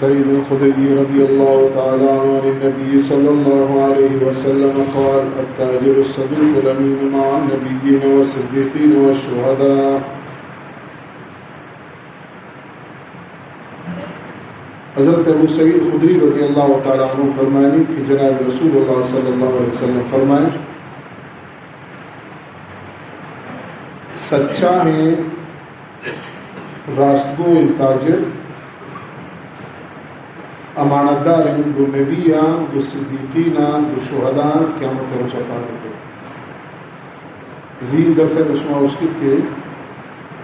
سعيد الخدري رضي الله تعالى عنه عن النبي صلى الله عليه وسلم قال: التاجر الصدوق الأمين مع النبيين والصديقين والشهداء. حضرت ابو سعید خدری رضی اللہ تعالی عنہ فرمائنی کہ جناب رسول اللہ صلی اللہ علیہ وسلم فرمائے، سچائیں راستگوئیں تاجر، امانتداریں گوں نبیاں، گوں صدیقیناں، گوں شہداں، قیامت ءِ روچ ءَ پاد اتکگ۔ زی درس ءَ شما اشکت کہ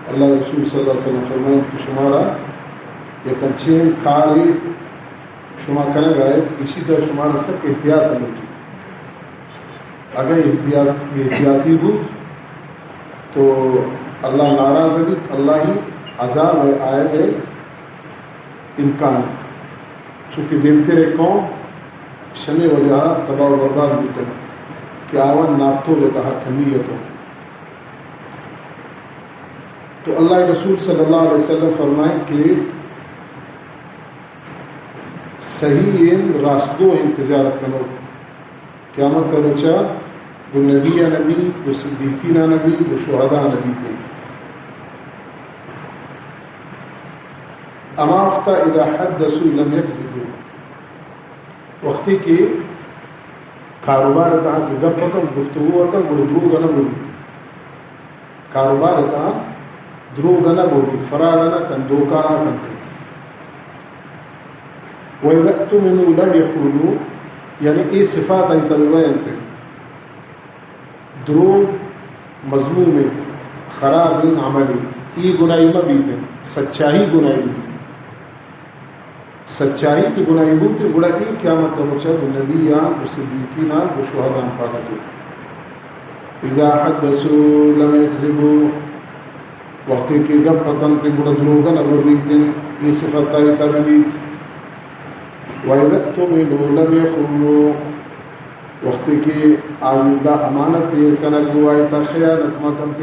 اللہ رسول صلی اللہ علیہ وسلم فرمائیت کہ شمارا یک انچیں کارے شما کنگ ءَ ات، ایشی تہ شمارا سک احتیاط لوٹیت۔ اگاں احتیاط، بے احتیاطی بوت تو اللہ ناراض بیت، اللہ ءِ عذاب ءِ آیگ ءِ امکان۔ چونکہ دیمتر ءِ قوم شمے وجہ ءَ تباہ و برباد بوتگ کہ آوان ناپتول ءِ تہا کمی اتو۔ تو اللہ ءِ رسول صلی اللہ علیہ وسلم فرمائیں کہ صحیح ایں، راستگو ایں تجارت کنوک قیامت ءِ روچ ءَ گوں نبیاں نبی، گوں صدیقیناں نبی، گوں شہداں نبی تے۔ اما وقت ءَ اذا حدثوا لم يكذبوا، وقتی کہ کاروبار ءِ تہا کہ گپ اتنت، گفتگو اتنت، گڑا دروگ نہ بولیت۔ کاروبار ءِ تہا دروگ نہ بولیت، فراڈ نہ کنت، دھوکہ نہ کنت۔ وَإِذَا اؤْتُمِنُوا لَمْ يَخُونُوا، یعنی اے صفات آئی تہ بہ بنت۔ دروگ مذموم ایں، خرابیں عملے، اے گناہی مہ بیت، سچائی گناہی بیت۔ سچائی کہ گناہی بوت، گڑا اے قیامت ءِ روچ ءَ گوں نبیاں، گوں صدیقیناں، گوں شہداں پاد اتکگ۔ اذا حدثوا لم يكذبوا، وقتی کہ گپ کنت گڑا دروگ نہ بولیت، اے صفت آئی تہ بہ بیت۔ وَإِذَا اؤْتُمِنُوا لَمْ يَخُونُوا، وقتی کہ آئی ءَ امانت ایر کنگ بوت، آئی تہ خیانت مہ کنت۔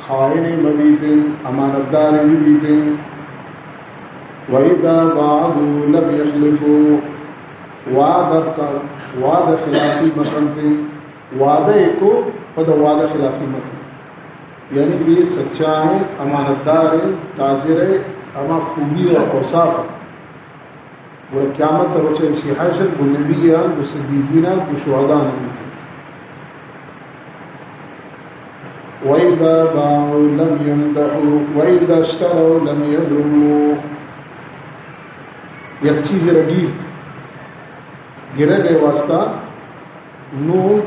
خائنے مہ بیتیں، امانتدارے بہ بیتیں۔ وَإِذَا وَعَدُوا لَمْ يَخْلِفُوا، وعدہ کا، وعدہ خلافی مہ کنتیں، وعدہ ءَ کو پدا وعدہ خلافی مہ کنت۔ یعنی اے سچائیں، امانتداریں، تاجریں، ہما خوبی و اوصاف۔ گڑا قیامت ءِ روچ ءَ ایشی ءِ حشر گوں نبیاں، گوں صدیقیناں، گوں شہداں نہ بیت۔ وَإِذَا بَاعُوا لَمْ يَمْدَحُوا وَإِذَا اشْتَرَوْا لَمْ يَذُمُّوا۔ یک چیزے را گیرت، گرگ ءِ واسطہ نوں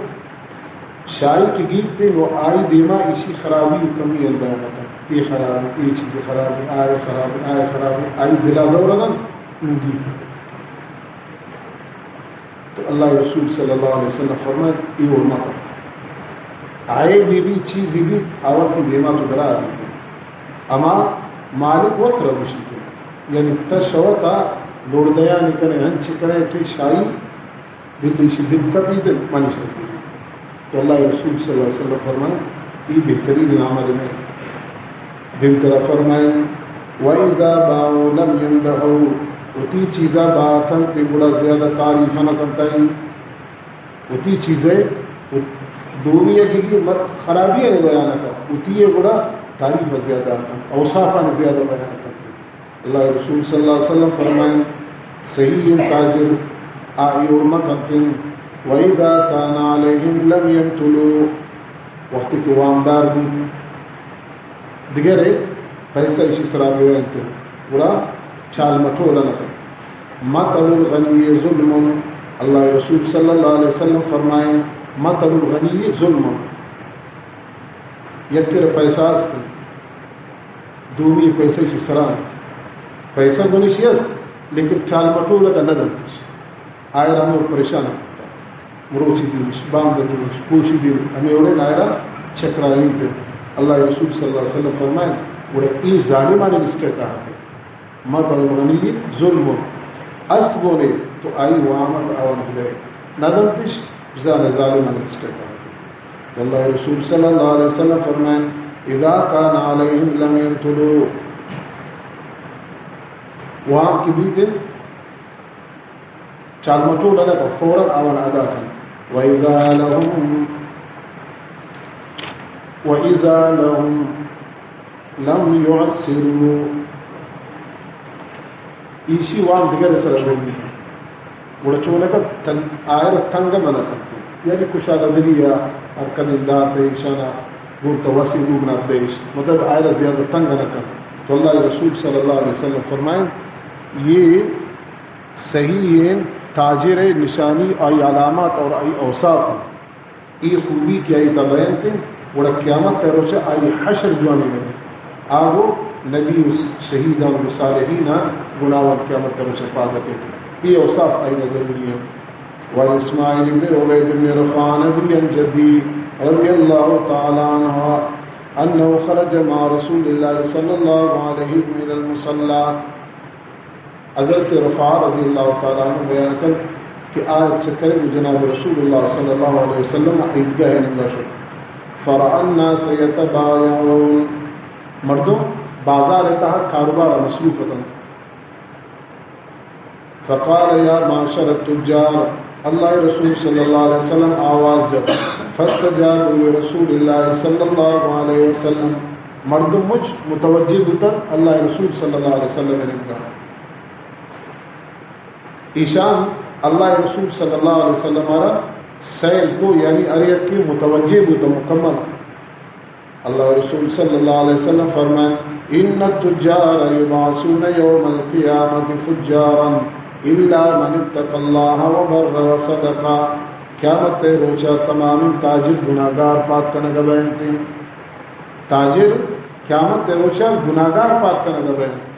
شاہی کہ گیرت نوں آئی دیما ایشی خرابی و کمی ءَ بیان کنت۔ اے خراب ایں، اے چیز خراب ایں، آ خراب ایں، آ خراب ایں، آئی دل ءَ دور نہ نوں گیرت۔ تو اللہ ءِ رسول صلی اللہ علیہ وسلم فرمائیت، اے وڑ مہ کن۔ آئی بی بی چیزے بیت، آ وتی دیما تو درا بیت۔ اما مالک وت را گوشیت، یعنی تہ شہ وتا لوڑ دیانی کنے، ہنچ کنے کہ شاہی بلے ایشی دل کپیت، منی شر بیت۔ تو اللہ ءِ رسول صلی اللہ علیہ وسلم فرمائیت، اے بہترین عمل ایں۔ دیمترا فرمائیت، وَإِذَا بَاعُوا لَمْ يَمْدَحُوا، وتی چیزا بہا کنت گڑا زیادہ تعریف نہ کنت۔ وتی چیزے دومی ءَ کہ خرابی ءَ بیان کنت، وتی ءَ گڑا تعریف زیادہ کنت، اوصافاں زیادہ بیان کنت۔ اللہ ءِ رسول صلی اللہ علیہ وسلم فرمائیت، صحیح ایں تاجر آ اے وڑ مہ کنت۔ وَإِذَا كَانَ عَلَيْهِمْ لَمْ يَمْطُلُوا، وقتی کہ وامدار بیت، دگرے پیسہ ایشی سرا بہ بنت، گڑا ٹال مٹول نہ کنت۔ مَطَلُ الْغَنِيِّ ظُلْمٌ، اللہ ءِ رسول صلی اللہ علیہ وسلم فرمائیت، مَطَلُ الْغَنِيِّ ظُلْمٌ، یکے را پیسہ است، دومی پیسہ ایشی سرا انت۔ پیسہ گون ایشی است، لیکن ٹال مٹول ءَ نہ دنت ایش۔ آئرا ہمے پریشان کنت۔ مروچی دیوش، باندا دیوش، پوشی دیوش، ہمے وڑیں آئرا چکرائینت۔ اللہ ءِ رسول صلی اللہ علیہ وسلم فرمائیت، گڑا اے ظالمانی لسٹ ءِ تہا انت۔ مَطَلُ الْغَنِيِّ ظُلْمٌ، است گون ئے تو آئی وام ءَ آوان بدئے، نہ دنت ایش، بزاں ظالمانی لسٹ ءِ تہا انت۔ اللہ ءِ رسول صلی اللہ علیہ وسلم فرمائیت، اذا كان عليهم لم يمطلوا، وام کہ بیت انت، چالمٹول نہ کن، فوراً آوان ادا کن۔ وَإِذَا لَهُمْ، وَإِذَا لَهُمْ لَمْ يُعَسِّرُوا۔ ایشی وام دگہ سر بوگی۔ گڑا چونکہ تن-، آئرا تنگ مہ نہ کنت۔ یعنی کشادہ دلی یا ہر کدی دات ایشانا گون تو وسی لوگ نہ دیش۔ مطلب آئرا زیادہ تنگ نہ کنت۔ تو اللہ رسول صلی اللہ علیہ وسلم فرمائیں، یہ صحیح ہیں، تاجر نشانی آئی علامات اور آئی اوصاف ہیں۔ اے خوبی کہ آئی تہا بینت انت، گڑا قیامت ء روچ ء آئی حشر جوانیں بنت۔ آ گوں نبی و شہیداں و صالحیناں گوں آوان قیامت ء روچ ء پاد اتنت۔ اے اوصاف آئی ء ضروری انت۔ وعن اسماعیل بن عبید بن رفاعہ عن ابی عن جدی رضی اللہ تعالی عنہ انه خرج مع رسول اللہ صلی اللہ علیہ وسلم الى المصلی۔ حضرت رفاعہ رضی اللہ تعالی عنہ بیان کنت کہ آ یک چکرے گوں جناب رسول اللہ صلی اللہ علیہ وسلم عیدگاہ ء نیمگا شت۔ فرأى الناس يتبايعون، مردم بازار ء تہا کاروبار ء مصروف اتنت۔ فقال يا معشر التجار، اللہ رسول صلی اللہ علیہ وسلم آواز جت، فاستجابوا لرسول اللہ صلی اللہ علیہ وسلم، مردم مچ متوجہ بوتن اللہ رسول صلی اللہ علیہ وسلم ء نیمگا۔ ایشان اللہ رسول صلی اللہ علیہ وسلم ء را سیل کو، یعنی ہر یکے متوجہ بوتن مکمل۔ اللہ رسول صلی اللہ علیہ وسلم فرمائیں، ان التجار يبعثون يوم القيامة فجارا الا من اتقى الله وبر وصدق۔ قیامت ء روچا تمامیں تاجر گناہگار پاد کنگ ء بینت۔ تاجر قیامت ء روچا گناہگار پاد کنگ ء بینت۔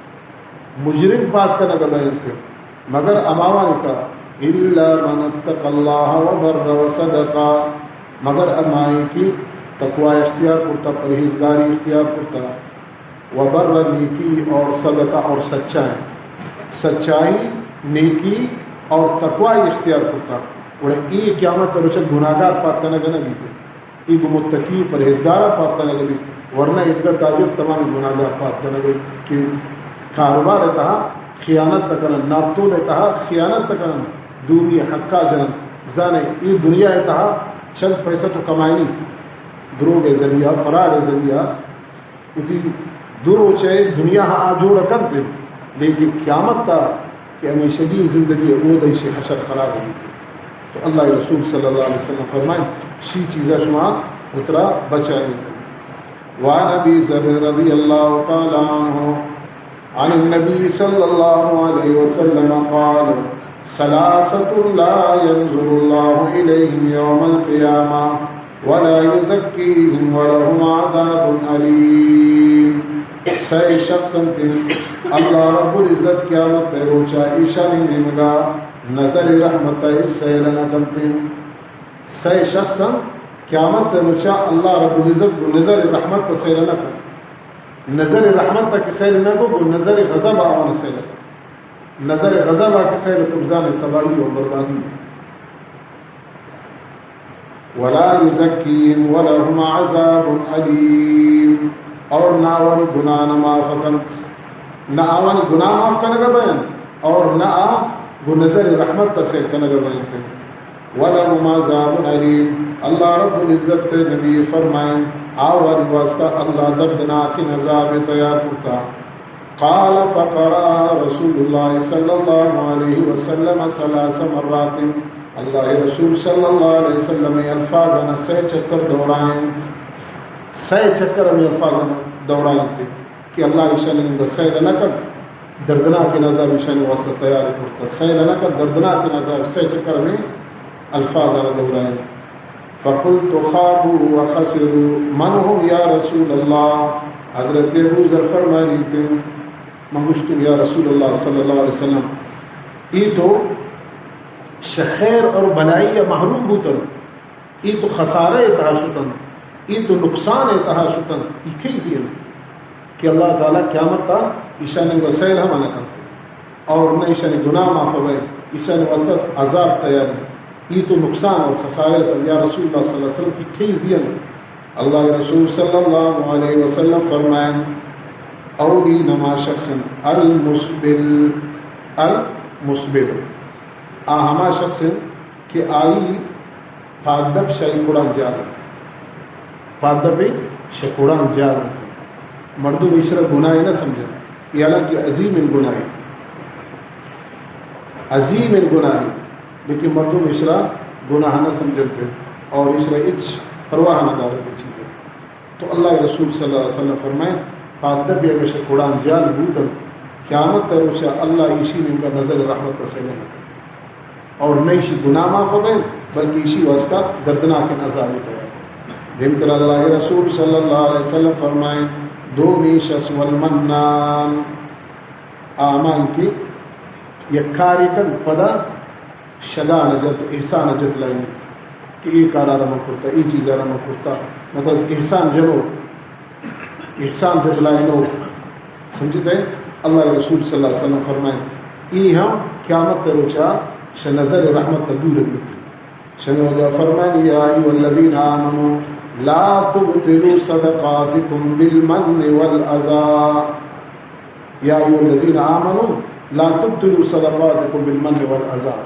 مجرم پاد کنگ ء بینت، مگر ہماوانی تہا، الا من اتقى الله وبر وصدق، مگر ہمائی کہ تقوی اختیار کرتا، پرہیزگاری اختیار کرتا، وبر نیکی اور صدق اور سچائی، سچائی، نیکی اور تقوی اختیار کرتا، گڑا اے قیامت ء روچ گناہگار پاد کنگ نہ بیت۔ اے گوں متقی پرہیزگار ء پاد کنگ بیت، ورنہ ایدگہ تاجر تمام گناہگار پاد کنگ بیت کہ کاروبار ء تہا خیانت کنن، ناپتول ء تہا خیانت کنن، دومی حقا جنن۔ زانے اے دنیا ء تہا چند پیسہ تو کمائنی، دروگ ء ذریعہ، فراڈ ء ذریعہ، وتی دو روچ ء دنیا ء آ جوڑ کنت، لیکن قیامت ء کہ ہمیشگی زندگی ء اود ایشی حشر خراب بیت۔ تو اللہ رسول صلی اللہ علیہ وسلم فرمائیں، شی چیزا شما اترا بچائیں۔ وعن ابی ذر رضی اللہ تعالی عنہ عن النبی صلی اللہ علیہ وسلم قال، ثلاثة لا ينظر الله إليهم يوم القيامة ولا يزكيهم ولهم عذاب أليم۔ سئے شخص انت، اللہ رب العزت قیامت ء روچا ایشانی نیمگا نظر رحمت ء سیل نہ کنت۔ سئے شخص انت، قیامت ء روچا اللہ رب العزت گوں نظر رحمت ء سیل نہ کنت۔ نظر رحمت ء کہ سیل نہ کو، گوں نظر غضب آوان سیل کنت۔ نظر غضب ء کہ سیل کو، بزانے تباہی و بربادی۔ ولا يزكيهم ولهم عذاب أليم، اور نہ آوانی گناہ نہ معاف کنت، نہ آوانی گناہ معاف کنگا بینت، اور نہ آ گوں نظر رحمت ء سیل کنگا بینت۔ ولهم عذاب أليم، اللہ رب العزت ء نبی فرمائیں، آوانی واسطہ اللہ دردناکیں عذاب تیار کرتا۔ قال فقرأ رسول الله صلى الله عليه وسلم ثلاث مرات، اللہ رسول صلی اللہ علیہ وسلم ء الفاظ ء سئے چکر دہرائیں، سئے چکر ہمیں الفاظ ء دہرائیں کہ اللہ ایشانی اندر سیل نہ کن، دردناک عذاب ایشانی واسطہ تیار کرتا، سیل نہ کن، دردناک عذاب، سئے چکر ہمیں الفاظ ء دہرائیں۔ فقلت خابوا وخسروا، من هم یا رسول اللہ؟ حضرت ابو ذر فرمائیت، من گوشتوں، یا رسول اللہ صلی اللہ علیہ وسلم، اے تو شہ خیر اور بھلائی ء محروم بوتن، اے تو خسارہ ء تہا شتن، اے تو نقصان ء تہا شتن، اے کئی زی انت کہ اللہ تعالی قیامت ء ایشانی گوں سیل ہم نہ کنت۔ اور نہ ایشانی گناہ معاف بئے، ایشانی واسطہ عذاب تیار ہے۔ یہ تو نقصان اور خسارے تو یا رسول اللہ صلی اللہ علیہ وسلم کی کئی زیان۔ اللہ رسول صلی اللہ علیہ وسلم فرمائیں، اولی نما شخص المسبل، المسبل، آ ہما شخص انت کہ آئی پاددپ شہ کڑاں جار انت۔ پاددپ شہ کڑاں جار انت۔ مردم ایشرا گناہ نہ سمجھنت، یہ حالانکہ عظیم گناہ، عظیم گناہ، لیکن مردم ایشرا گناہ نہ سمجھنت اور ایشرا ہچ پرواہ نہ دارنت چیز۔ تو اللہ رسول صلی اللہ علیہ وسلم فرمائے، پاددپ اگہ شہ کڑاں جار بوتنت، قیامت روچا اللہ ایشی نیمگا نظر رحمت سیل نہ کنت اور نہ ایشی گناہ معاف بنت، بلکہ ایشی واسطہ دردناکیں عذاب تیار۔ دیمترا اللہ رسول صلی اللہ علیہ وسلم فرمائے، دومی شخص والمنان، آ ہما انت کہ یک کارے کنت پدا شگان جت، احسان جت لائنت کہ اے کارا را من کرتا، اے چیزا را من کرتا، مطلب احسان جنو، احسان جت لائنو، سمجھتے؟ اللہ رسول صلی اللہ علیہ وسلم فرمائے، اے ہم قیامت روچا شہ نظر رحمت دور بیت۔ شہ وجہ فرمائے، یا ایھا الذین آمنوا لا تبطلوا صدقاتکم بالمن والاذی۔ یا ایھا الذین آمنوا لا تبطلوا صدقاتکم بالمن والاذی۔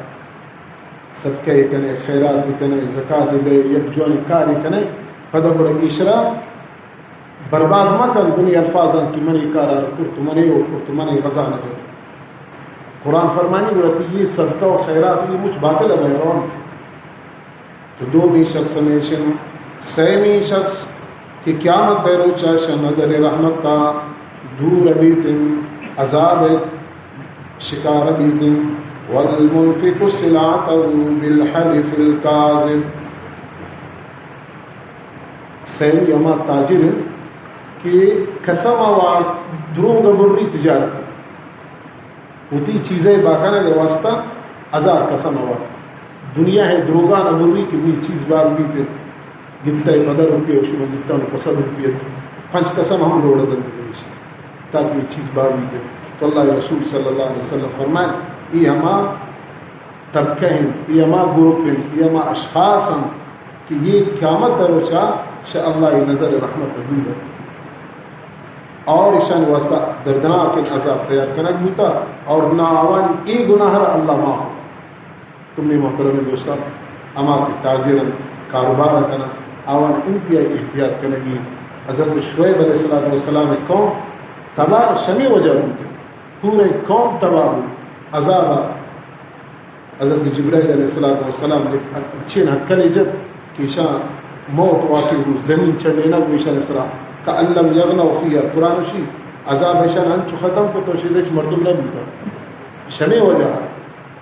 صدقہ کنے، خیرات کنے، زکات دے، یک جوانی کارے کنے، پدا گڑا ایشرا برباد مکن گنی الفاظاں کہ منی کارا کرت، منی او کرت، منی غزا نہ کرت۔ قرآن فرمانی گڑا تئی یہ صدقہ و خیرات یہ مچ باطل ہے روان۔ تو دومی شخص ہمیش انت۔ سیمی شخص کہ قیامت ءِ روچا شہ نظر رحمت ءَ دور بیت انت، عذاب ءِ شکار بیت انت۔ والمنفق سلعته بالحلف الكاذب۔ سیمی ہما تاجر انت کہ قسم ءَ وارت، دروگ ءَ بری تجارت۔ وتی چیزے بہا کنگ ءِ واسطہ ہزار قسم ءَ وارت۔ دنیا ءِ دروگاں ءَ بری کہ منی چیز بہا بیت، گپتہ پنجاہ روپیہ، شما گپتہ نو پنچ سد روپیہ، پنچ قسم ہم لوڑ دنت تاکہ یہ چیز بہا بیت۔ تو اللہ ءِ رسول صلی اللہ علیہ وسلم فرمائے، یہ ہما طبقہ انت، یہ ہما گروپ انت، یہ ہما اشخاص انت کہ یہ قیامت ءِ روچا شہ اللہ ءِ نظر رحمت ءَ دور انت۔ اور ایشانی واسطہ دردناکیں عذاب تیار کنگ بوتا اور نہ آوانی اے گناہ را اللہ معاف۔ تو منی محترمیں دوستان، ہما کہ تاجر انت، کاروبار کنن، آوان انتہائی احتیاط کنگی۔ حضرت شعیب علیہ الصلوۃ والسلام قوم تباہ شمی وجہ بوت، پورے قوم تباہ بوت، عذاب۔ حضرت جبرائیل علیہ الصلوۃ والسلام نے چین ہتکنے جت کہ ایشاں موت واقع بو، زمین چنینا بو ایشاں سرا، کأن لم یغنوا فیہا، قرآن شی عذاب ایشاں انچو ختم کو تو شیدہ ہچ مردم نہ بوتا۔ شمی وجہ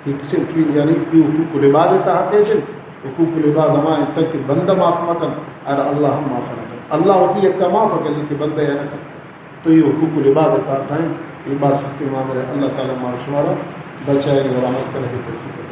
کہ کسے کی یعنی یہ حقوق العباد تحت ہے جن، حقوق العباد ہما انت کہ بندہ معاف مکن، اور اللہ ہم معاف نہ کن۔ اللہ ہوتی یک معاف کن کہ بندہ یا نہ کن۔ تو یہ حقوق العباد تحت ہیں، یہ بات سخت معاملہ ہے۔ اللہ تعالیٰ ہمارا شمارا بچائے اور عمل کرنے کی توفیق دے۔